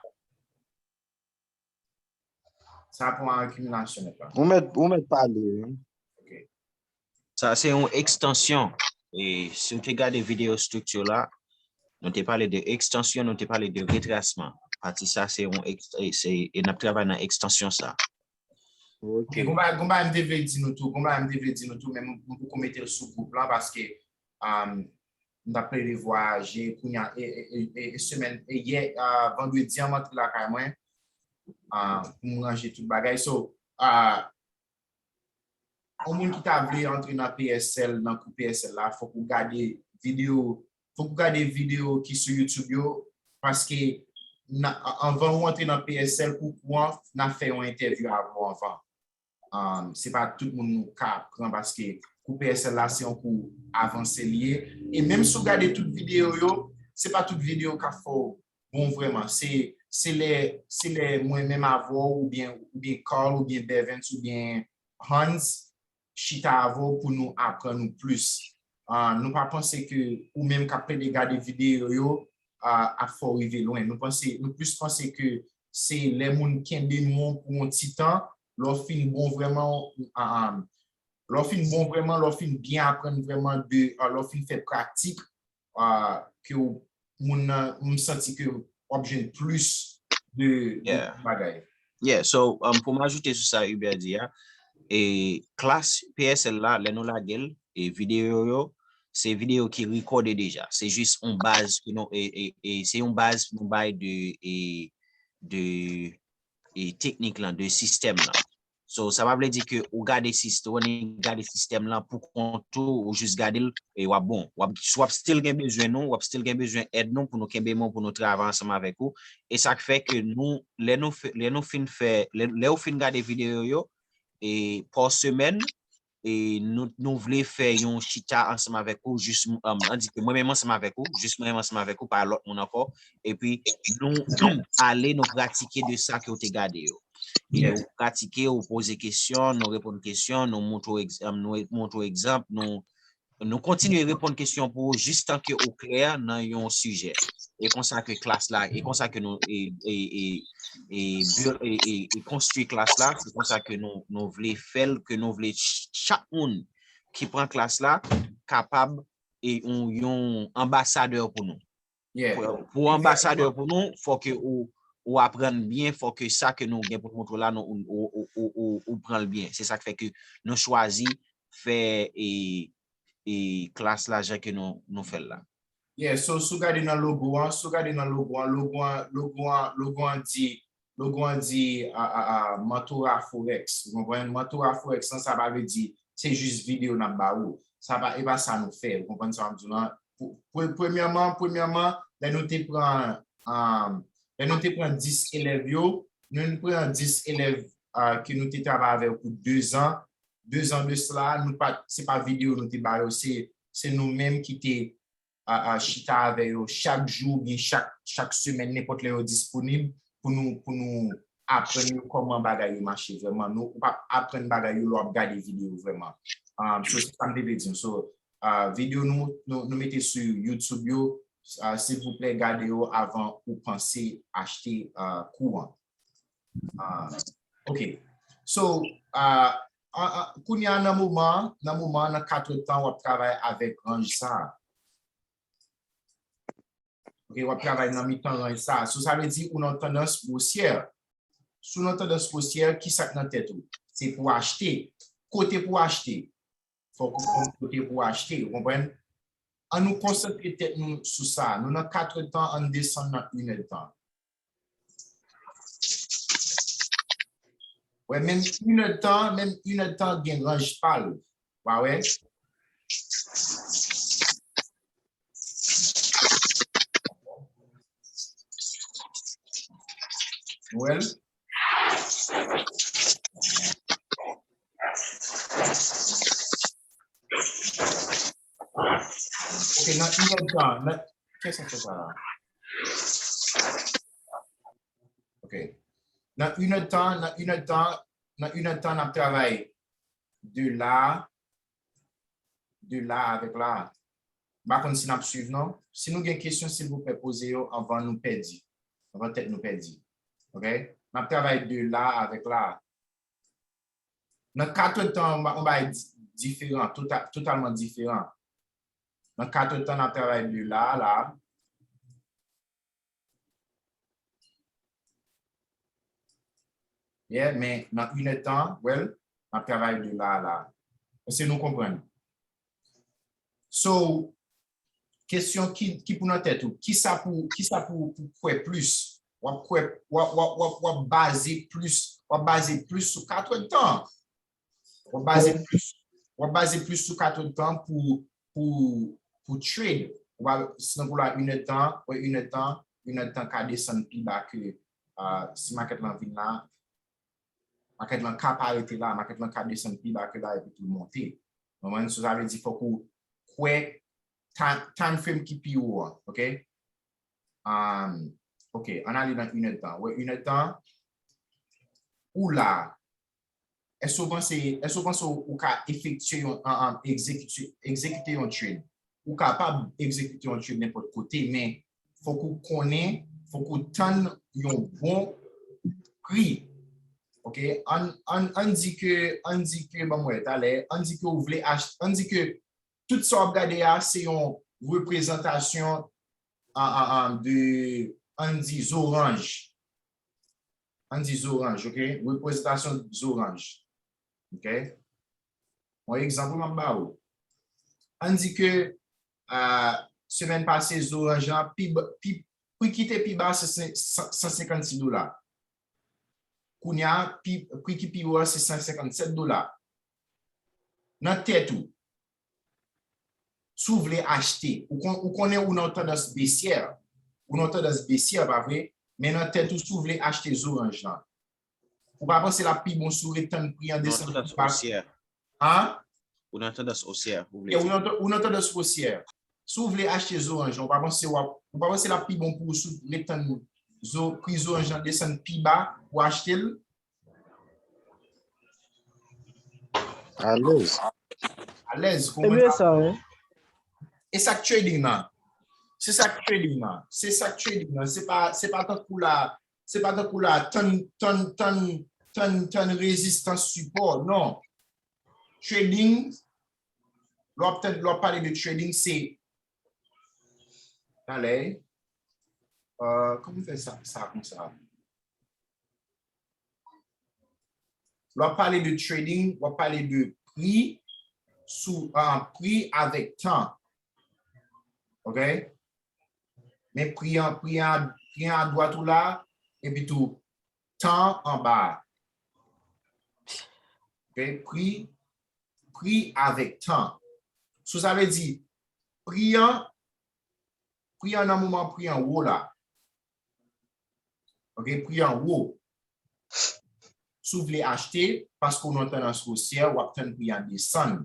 Sa pou an akimilasyon nèt la. Ou mèt, ou mèt pale, wi. Ok. Sa se yon ekstansyon. E si w te gade videyo estrikti la, nou te pale de ekstansyon, nou te pale de retrasman. Pati sa se yon e n ap travay nan ekstansyon sa. Ok, gon bagay m te vle di nou tou, gon bagay m te vle di nou tou, men m poko mete l sou gwoup la paske um, m t ap plede vwayaje kounye a e, e, e, e, e semèn e yè uh, vandredi an m antre lakay mwen uh, pou m ranje tout bagay. So, uh, yon moun ki ta vle antre nan P S L, nan kou P S L la, fòk ou gade videyo, fòk ou gade videyo ki sou YouTube yo, paske anvan ou antre nan P S L pou kou an, n ap fè yon entèvyou avè w anvan. Um, se pa tout moun nou ka pran paske kou P S L la se yon kou avanse li ye. E menm si w gade tout videyo yo, se pa tout videyo k ap fè w bon vrèman. Se se lè se lè mwen menm avè w oubyen oubyen Carl oubyen Bevens oubyen Hans chita avè w pou nou aprann ou plis. Uh, nou pa panse ke ou menm k ap plede gade videyo yo uh, ap fè w rive lwen. Nou panse nou plis panse ke se lè moun kenbe men w pou yon ti tan, lè w fin bon vrèman, lè w fin bon vrèman, lè w fin byen aprann vrèman de, lè w fin fè pratik, ke moun nan, m santi ke w ap jwenn plis de bagay. Yeah, so um, pou m ajoute sou sa Hubert di a, e klas P S L la, lè nou lage l, e videyo yo, se videyo ki rekòde deja. Se jis yon baz pou nou, e, e, e se yon baz pou nou bay de, e, de e teknik lan, de sistèm lan. So, sa pa vle di ke ou gade sistèm, ou gade sistèm lan pou kont ou, ou jis gade l, e w ap bon. W ap, w ap still gen bezwen nou, w ap still gen bezwen èd nou pou nou kenbe men, pou nou travay ansanm avèk ou. E sa k fè ke nou, lè nou, fè- lè nou fin fè, lè, lè ou fin gade videyo yo, e pa semèn, e nou, nou vle fè yon chita ansanm avèk ou, jis, um, an di ke mwen menm ansanm avèk ou, jis mwen menm ansanm avèk ou, pa lòt moun ankò, epi nou ale, nou pratike de sa ke w te gade yo. E nou pratike, ou poze kesyon, nou reponn kesyon, nou montre w egz- um, nou montre w egzanp, nou, nou kontinye reponn kesyon pou ou jis tan ke ou klè nan yon sijè. E konsa ke klas la, e konsa ke nou, e, e, e, e, e, e, e konstwi klas la, se konsa ke nou, nou vle fè l, ke nou vle ch- chak moun ki pran klas la kapab e yon, yon anbasadè pou nou. Pou, pou anbasadè pou nou, fò ke ou, ou aprann byen, fò ke sa ke nou gen pou nou montre la, nou, ou, ou, ou, ou, ou pran l byen. Se sa k fè ke nou chwazi fè e, e klas la jan ke nou, nou fè l la. Yeah, so, si w gade nan logo an, si w gade nan logo an, logo an, logo an, logo an di, logo an di a, a, a, Mentora Forex. Ou konprann? Mentora Forex lan, sa pa vle di se jis videyo n ap ba ou. Sa pa, e pa sa nou fè. Ou konprann sa m ap di w lan? Pou- pre- Premyèman, premyèman, lè nou te pran, um, lè nou te pran dis elèv yo, nou pran dis elèv uh, ke nou te travay avè yo pou de zan. De zan de sila, nou pa, se pa videyo nou te ba yo, se, se nou menm ki te a, a, chita avè yo chak jou, oubyen chak, chak semèn, nenpòt lè yo disponib, pou nou, pou nou aprann yo kòman bagay yo mache vrèman. Nou, ou p ap aprann bagay yo lè w ap gade videyo vrèman. Um, so, se sa m te vle di w. So, uh, videyo nou, nou, nou mete sou YouTube yo, uh, silvouplè, gade yo avan ou panse achte, uh, kou an. Ah, ok. So, ah, ah, ah, kounye a nan moman, nan moman, nan katrèdtan, w ap travay avèk ranj sa a. Ok, w ap travay nan mitan ranj sa a. So, sa vle di ou nan tandans bosyè. Si w nan tandans bosyè, ki sa k nan tèt ou? Se pou achte. Kote pou achte? Fòk ou konn kote pou achte, ou konprann? Ann nou konsantre tèt nou sou sa. Nou nan katrèdtan, ann desann nan inèdtan. Wè, menm inèdtan, menm inèdtan gen ranj pa l. Wa wè? Wè l? Ok, nan inèdtan, nan, kiyès k ap fè sa la? Ok. Nan inèdtan, nan inèdtan, nan inèdtan, n ap travay de la, de la avèk la. M pa konn si n ap swiv, non. Si nou gen kesyon, silvouplè, poze yo anvan nou pèdi. Anvan tèt nou pèdi. Ok? N ap travay de la avèk la. Nan katrèdtan, yon ba- yon bagay di- diferan, tota- totalman diferan. Nan katrèdtan, n ap travay de la a la. Yeah, men nan inèdtan, well, n ap travay de la a la. Èske nou konprann? So, kesyon ki, ki pou nan tèt ou? Kisa pou, kisa pou, pou kwè plis? W ap kwè, w ap, w ap, w ap, w ap baze plis, w ap baze plis sou katrèdtan. W ap baze plis, w ap baze plis sou katrèdtan pou, pou, pou trade. Ou pa, sinon pou la inèdtan, wè inèdtan, inèdtan ka desann pi ba ke, ah, si makèt lan vin la, makèt lan ka pa rete la, makèt lan ka desann pi ba ke la epi tou l monte. Ou konprann? So, sa vle di fòk ou kwè time, time frame ki pi wo an, ok? Um, ok, ann ale nan inèdtan. Wè, inèdtan, ou la, èske w panse, èske w panse ou, ou ka efektye yon, an, an, egzekite, egzekite yon trade? Ou kapab egzekite yon trade nenpòt kote, men fòk ou konnen, fòk ou tann yon bon pri. Ok? Ann, ann, ann di ke, ann di ke, ban m wè talè, ann di ke ou vle achte, ann di ke tout sa w ap gade a, se yon reprezantasyon, an, an, an, de, ann di, zoranj. Ann di zoranj, ok? Reprezantasyon zoranj. Ok? Yon egzanp m ap ba ou. Ann di ke, ah, semèn pase, zoranj lan, pi, ba- pi, pri ki te pi ba, se sen- san- san senkannsis dola. Kounye a, pri ki pi wo a se san senkannsèt dola. Nan tèt ou, si w vle achte, ou konnen ou nan yon tandans besyè, ou nan yon tandans besyè, pa vre? Men nan tèt ou, si w vle achte zoranj lan, ou pa panse l ap pi bon si w ret tann pri an desann pi ba? An? Ou nan tandans osyè, ou vle di. Ou nan tandans osyè. Si w vle achte zoranj lan, ou pa panse w ap, ou pa panse l ap pi bon pou ou si w ret tann pri zoranj lan desann pi ba pou w achte l? Alèz. Alèz, kòman sa? E sa k trading nan. Se sa k trading nan. Se sa k trading nan. Se pa, se pa tankou la, se pa tankou la, tann, tann, tann, tann, tann rezistans, sipò, non. Trading, lè w ap tann, lè w ap pale de trading, se, talè, kòman fè sa, sa konsa? Lè w ap pale de trading, w ap pale de pri sou, pri avèk tan. Ok? Men pri an, pri an, pri an adwat ou la, epi tou tan anba a. Ok? Pri, pri avèk tan. So sa vle di, pri an, pri an nan moman pri an wo la. Ok, pri an wo. Si w vle achte, paske w nan tandans osyè, w ap tann pri an desann.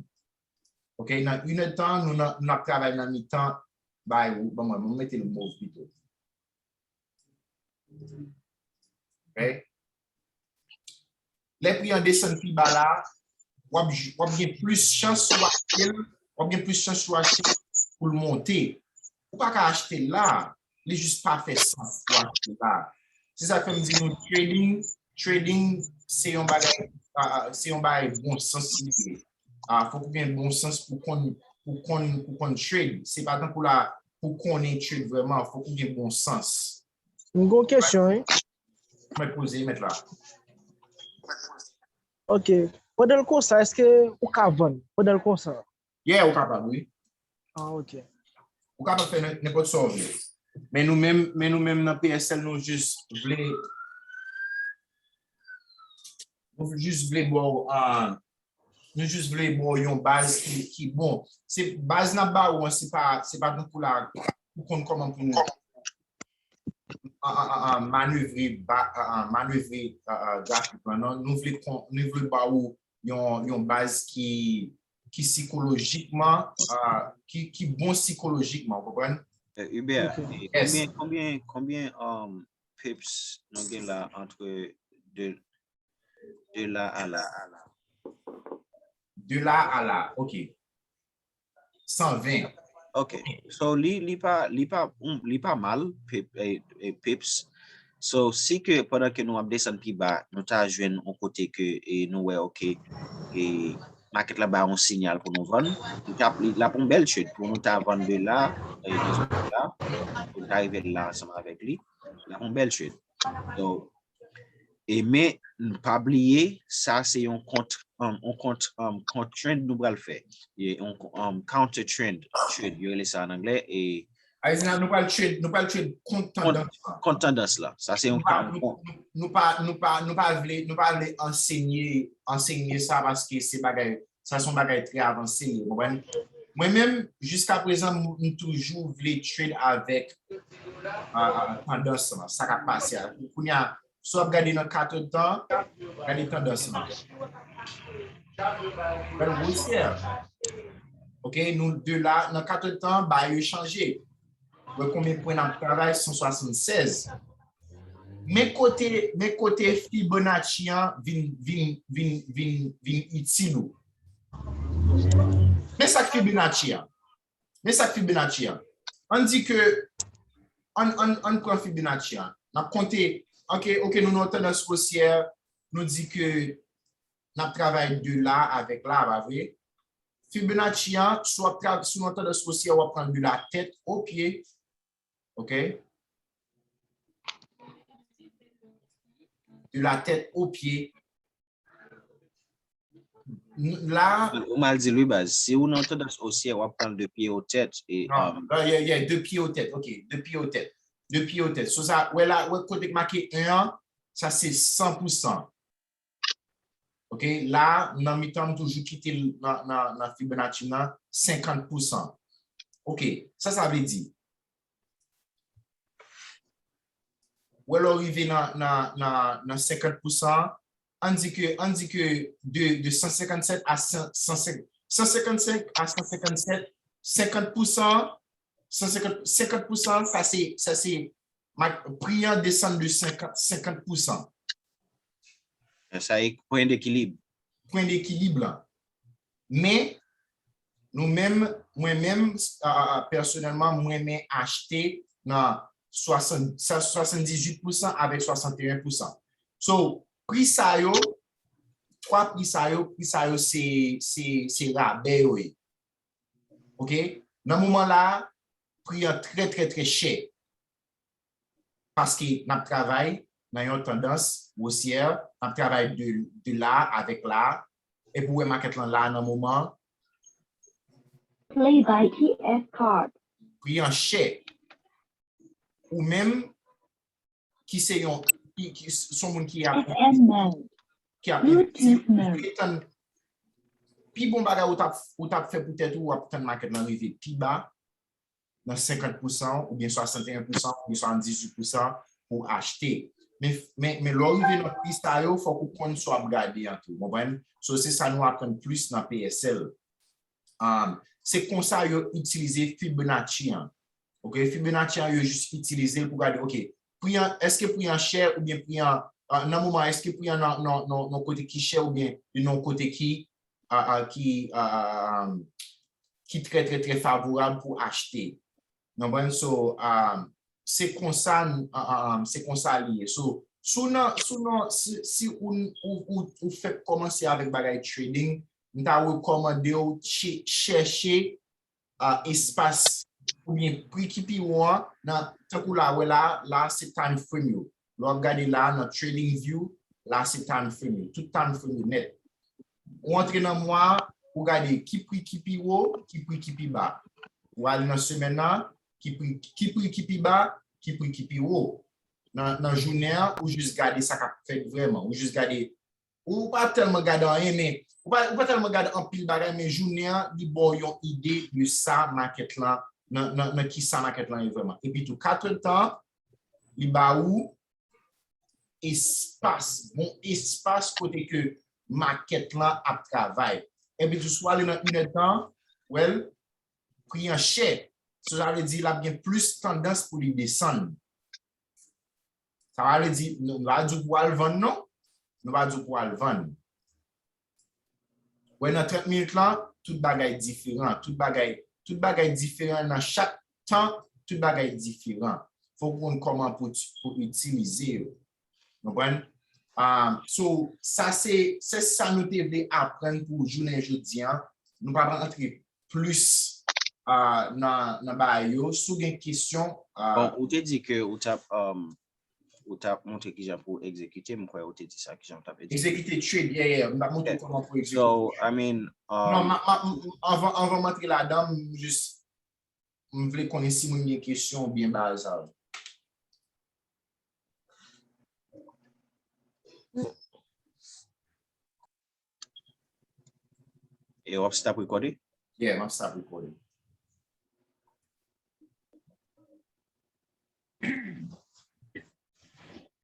Ok, nan inèdtan, nou nan, nou ap travay nan mitan, bay, ban mwen, mwen mete l mov pito. Ok? Lè pri an desann pi ba la, w ap, w ap gen plis chans ou achte l, w ap gen plis chans ou achte l pou l monte. Ou pa ka achte l la, li jis pa fè sans pou achte l la. Se sa k fè m di nou trading, trading se yon bagay, se yon bagay bon sans li ye. Fòk ou gen bon sans pou konn, pou konn, pou konn trade. Se pa tankou la pou konnen trade vrèman, fòk ou gen bon sans. M gen yon kesyon, wi. Mwen poze, mèt la. Ok. Pandan l konsa, èske ou ka vann pandan l konsa? Yeah, ou kapab, wi. Ah, ok. Ou kapab fè nenpòt sa w vle. Men nou menm, men nou menm nan P S L, nou jis vle, nou jis vle ba w, ah, nou jis vle ba w yon baz ki, ki bon. Se baz n ap ba ou an, se pa, se pa tankou la pou konn kòman pou nou manevre, manevre grafik lan, non. Nou vle, nou vle ba ou yon, yon baz ki, ki sikolojikman, ki, ki bon sikolojikman, ou konprann? Hubert, konbyen, konbyen, konbyen pips nou gen la antre de, de la a la, a la? De la a la, ok. San ven. Ok. So, li, li pa, li pa, li pa mal, pips. So, si ke pandan ke nou ap desann pi ba, nou ta jwenn yon kote ke nou wè, ok, e makèt la ba yon sinyal pou nou vann, li ta, li, l ap yon bèl trade pou nou ta vann de la, e de la, pou nou ta rive la ansanm avèk li, l ap yon bèl trade. So, e men, pa bliye, sa se yon kont, yon kont, kont trend nou pral fè. Yon counter trend, trend, yo rele sa an anglè, e Ayisyen, nou pral trade, nou pral trade kont tandans lan. Kont tandans lan. Sa se yon ka. Nou pa, nou pa, nou pa vle, nou pa vle ansenye, ansenye sa paske se bagay, sa se yon bagay trè avanse, ou konprann? Mwen menm, jiska prezan, m toujou vle trade avèk tandans lan, sa k ap pase a. Kounye a, si w ap gade nan katòd tan, gade tandans lan. Gade gwosyè. Ok, nou de la, nan katòd tan, ba yo chanje. Wè konbyen pwen n ap travay, san swasannsèz. Men kote, men kote Fibonacci an vin, vin, vin, vin, vin itil ou. Men sa k Fibonacci an. Men sa k Fibonacci an. Ann di ke, ann, ann, ann pran Fibonacci an. N ap konte, ok, ok, nou nan yon tandans osyè, nou di ke n ap travay de la avèk la, pa vre? Fibonacci an, si w ap tra-, si w nan tandans osyè, w ap pran de la tèt o pye. Ok? De la tèt o pye. La. Ou mal di l, wi, baz. Si ou nan tandans osyè, w ap pran l de pye o tèt. E, non, yeah, yeah, de pye o tèt. Ok, de pye o tèt. De pye o tèt. So sa, wè la, wè kote k make en an, Sa se san pou san. Ok, la, nan mitan, m toujou kite l nan, nan, nan Fibonacci nan senkant pou san. Ok, sa, sa vle di. Wè, lè w rive nan, nan, nan, nan senkant pou san, ann di ke, ann di ke de, de san senkannsèt a san, san senk, san senkansenk a san senkannsèt, senkant pou san, san senkant, senkant pou san, sa se, sa se, pri an desann de senkant, senkant pou san. Sa e pwen dekilib. Pwen dekilib la. Men, nou menm, mwen menm, pèsonèlman, mwen renmen achte nan swasanndizuit pou san avèk swasanteyen pou san. So, pri sa yo, twa pri sa yo, pri sa yo se, se, se rabè yo ye. Ok? Nan moman la, pri an trè, trè, trè chè. Paske n ap travay nan yon tandans wosyè, n ap travay de, de la avèk la, epi w wè makèt lan la nan moman. Play by T S Card. Pri an chè. Ou menm ki se yon ki, ki s- son moun ki ap F M mode. ki ap Bluetooth mode. ki tann pi bon bagay ou t ap ou t ap fè pou tèt ou, w ap tann makèt lan rive pi ba nan senkant pou san oubyen swasanteyen pou san oubyen swasanndizuit pou san pou achte. Men, men, men lè w rive nan pri sa yo, fòk ou konn sa w ap gade an tou, konprann? So, se sa nou aprann plis nan P S L. Um, se konsa yo itilize Fibonacci an. Ok, Fibonacci an, yo jis itilize l pou gade, ok, pri an, èske pri an chè oubyen pri an, ah, nan moman, èske pri an nan, nan, nan, nan kote ki chè oubyen li nan kote ki, ah, ah, ki, ah, ki trè, trè, trè favorab pou achte. Konprann? So, ah, se konsa, ah, ah, ah, se konsa li ye. So, si w nan, si w nan, si, si ou, ou, ou, ou fèk kòmanse avèk bagay trading, m ta rekòmande w che- chèche ah, espas oubyen pri ki pi wo an, nan, tankou la, wè la, la se time frame yo. Lè w ap gade la nan trading view, la se time frame yo. Tout time frame yo nèt. Ou antre nan mwa, ou gade ki pri ki pi wo, ki pri ki pi ba. Ou ale nan semèn nan, ki pri, ki pri ki pi ba, ki pri ki pi wo. Nan, nan jounen an, ou jis gade sa k ap fèt vrèman. Ou jis gade ou pa tèlman gade anyen, men ou pa, ou pa tèlman gade anpil bagay, men jounen an, li ba w yon ide de sa makèt lan, nan, nan, nan ki sa makèt lan ye vrèman. Epi tou, katrèdtan, li ba ou espas, bon espas kote ke makèt lan ap travay. Epi tou, si w ale nan inèdtan, well, pri an chè. So, sa vle di l ap gen plis tandans pou li desann. Sa pa vle di, nou pa di w pou al vann non. Nou pa di w pou al vann. Wè, nan trant minit lan, tout bagay diferan. Tout bagay, tout bagay diferan nan chak tan, tout bagay diferan. Fòk ou konn kòman pou, pou itilize yo. Konprann? Ah, so, sa se, se sa nou te vle aprann pou jounen jodi an. Nou pa antre plis ah, nan, nan bagay yo. Si w gen kesyon, ah, Bon, ou te di ke ou t ap, um, ou t ap montre kijan pou egzekite, m kwè ou te di sa, kijan ou t ap egzekite. Egzekite trade, yeah, yeah, m t ap montre w kòman pou egzekite. So, I mean, Non, um, ma, ma, m- anvan, anvan m antre ladan, m jis, m vle konnen si moun gen kesyon oubyen bagay sa yo. E w ap stop recording? Yeah, m ap stop recording.